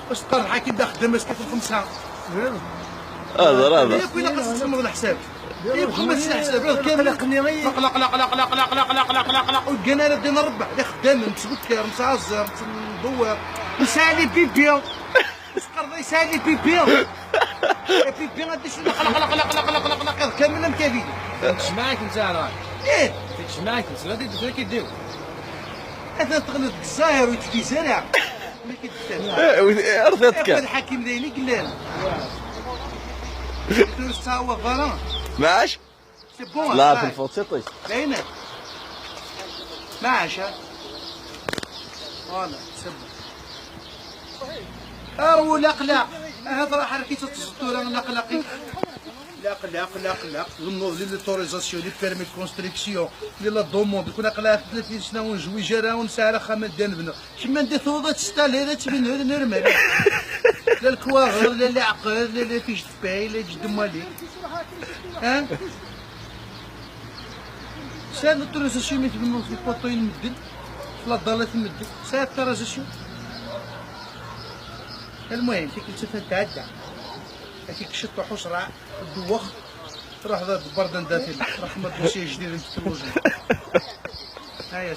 باش تقرر الحاكم دا خدام باش كيف الخمسة. هذا هذا. ياك وين قصت تسمى الحساب. يبقى ما الحساب كامل قلق قلق قلق قلق قلق قلق قلق قلق قلق وكان انا بدينا نربح لا خدام نتسكر نتعزر ندور نسالي بيبي سقر يسالي بيبي بيبي غادي شنو قلق قلق قلق قلق قلق قلق كامل مكافي. تجمعك انت راه. ايه تجمعك انت غادي كيديو. هذا تغلط الزاهر ويتدي زرع ما كيدير. رضيتك. الحاكم ديالي قلال. معاش؟ c'est bon. لا في الفوتسيطيش. باينة. معاش voilà c'est bon. ارو لا قلق هذا راه حركيت التزطوره لا قلقي لا قلق لا قلق النوض les autorisations les permis construction les la demande كنا قلا 30 سنة ونجوي جرا ونسعر خمس ديال بنو كيما ندير ثوضه تستال هذا تبن هذا normal لا الكواغر لا العقد لا fiche de paie لا جد مالي ها ساد l'autorisation ملي تبنو في poteau يمدد في la dalle تمدد ساد l'autorisation. المهم فيك تتعدى هذيك شط حشرة دوخ تروح بردن داخل راح ما dossier جديد نتلوجي. هيا.